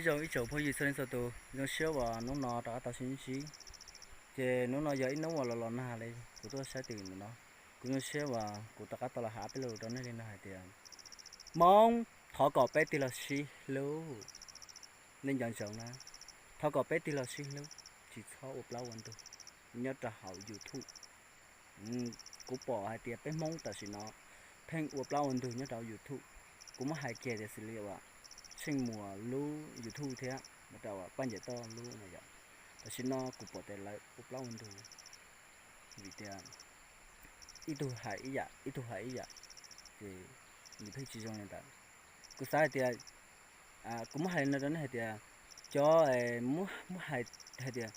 Ib zoo ib tsoom phooj ywg txhua leej txhua tus, zoo siab uas hnub no rov qab tau sib ntsib. Ces hnub no yog ib hnub uas los los nag li kuv tuaj saib twm ntawm no. Kuv zoo siab uas kuv rov qab tau los hais peb lo lus rau nej li no hais tias, Hmoob, thov kom peb tig los sib hlub. Nej nco ntsoov na, thov kom peb tig los sib hlub, tsis txhob ua plaub ua ntug nyob rau hauv YouTube. Kuv pom hais tias peb Hmoob tam sim no pheej ua plaub ua ntug nyob rau YouTube. Kuv muab hais kiag tias xws li uas Tsheej Muas lub YouTube thiab mus rau uas Paj Ncaim Toj lub no yom, tam sim no kuv pom tias lawv ua plaub ua ntug vim tias ib tug hais ib yam, ib tug hais ib yam, ces nws pheej tsis zoo li ntawd. Kuv xav hais tias, kuv muab hais li no rau nej hais tias, cov muab hais, hais tias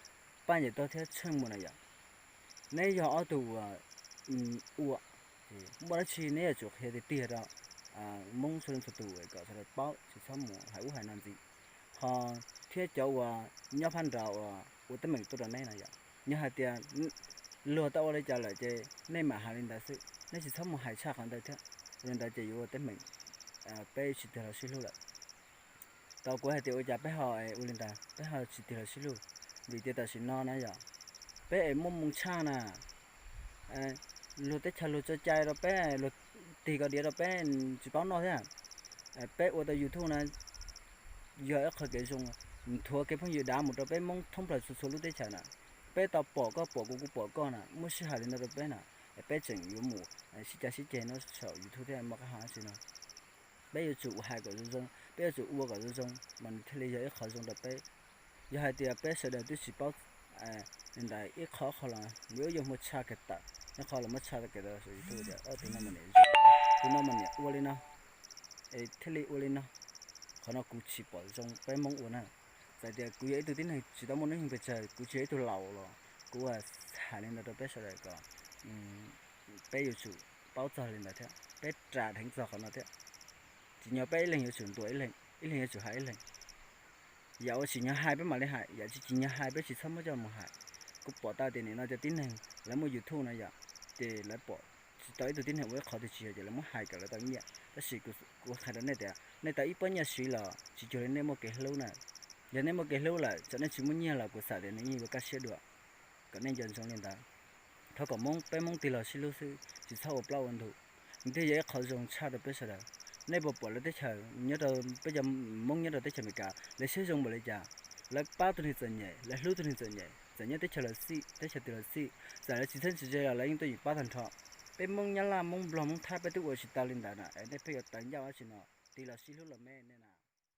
Paj Ncaim Toj thiab Tsheej Muas na yom, neb yog ob tug uas ua, muaj dab tsi neb yuav tsum qhia tiag tiag rau Hmoob txhua leej txhua tus kom sawv daws paub, tsis txhob mus hais ub hais no ntxiv. Ho thiab cov uas nyob phab nrad uas ua teeb meem tuaj rau neb no yom, yog hais tias luag tau ua li cas lawm ces nej mam hais li ntawd xwb, nej tsis txhob mus hais tshaj qhov ntawd thiab. Ua li ntawd ces yuav ua teeb meem, peb tsis tig los sib hlub lawm. Tau kuv hais tias ua cas peb ho ua li ntawd, peb ho tsis tig los sib hlub? Vim tias tam sim no na yom, peb es muaj moo tshaj na, luag teb chaws luag tso cai rau peb, luag tig kom diav rau peb tsis paub noj thiab. Peb ua tau YouTube na, yog ib qho kev zoo, nthuav kev phooj ywg dav mus rau peb Hmoob thoob plaws txhua txhua lub teb chaws na. Peb tau pom koj pom kuv, kuv pom koj na, muaj sij hawm li ntawd rau peb na, peb tseem yuav mus sib cav sib ceg no saum YouTube thiab mas qab hais tsi no. Peb yuav tsum hais kom zoo zoo, peb yuav tsum ua kom zoo zoo mas nws thiaj li yog ib qho zoo rau peb. Yog hais tias peb sawv daws twb tsis paub li ntawd ib qho qho los nws yuav muaj tshaj kiag tawm, ib qho los muaj tshaj kiag tawm saum YouTube tias tus no mas niam, tus no mas niam ua li no es thiaj li ua li no. Qhov no kuv tsis pom zoo peb Hmoob ua na. Txawm tias kuv yog ib tug tib neeg tsis tau muaj hnub nyoog pes tsawg, kuv tsis yog ib tug laus los kuv hais li ntawd rau peb sawv daws kom peb yuav tsum paub txog li ntawd thiab. Peb ras dheev txog qhov no thiab. Tsim nyog peb ib leeg yuav tsum ntuas ib leeg, ib leeg yuav tsum hais ib leeg. Yam uas tsim nyog hais peb mam li hais, yam tsis tsim nyog hais peb tsis txhob muab coj mus hais. Kuv pom tau tias nim no cov tib neeg lawv muaj YouTube no yom, ces lawv pom tsis tau ib tug tib neeg ua ib qhov twg tsis yog ces lawv muab hais kom lawv tau nyiaj. Tab sis kuv qhia rau nej tias nej tau ib pob nyiaj siv los tsis cuag li nej muaj kev hlub na. Yog nej muaj kev hlub lawm, txawm nej tsis muaj nyiaj los kuv xav tias nej yeej yuav kaj siab dua. Kom nej nco ntsoov li ntawd. Thov kom Hmoob, peb Hmoob tig los sib hlub xwb, tsis txhob ua plaub ua ntug. Nws thiaj yog ib qho zoo tshaj rau peb sawv daws. Nej puas pom lawv teb chaws nyob rau, peb cov Hmoob nyob rau teb chaws Amelikas lawv siab zoo npaum li cas? Lawv pab tus neeg txom nyem, lawv hlub tus neeg txom nyem, txawm nyob teb chaws los xij, teb chaws twg los xij, txawm lawv tsis txheeb tsis ze los lawv yeej tuaj yeem pab tag nrho. Peb Hmoob Nyab Laj, Hmoob Nplog, Hmoob Thaib peb twb ua tsis tau li ntawd na, es nej pheej yuav tawv ncauj dab tsi no? Tig los sib hlub los me nej na.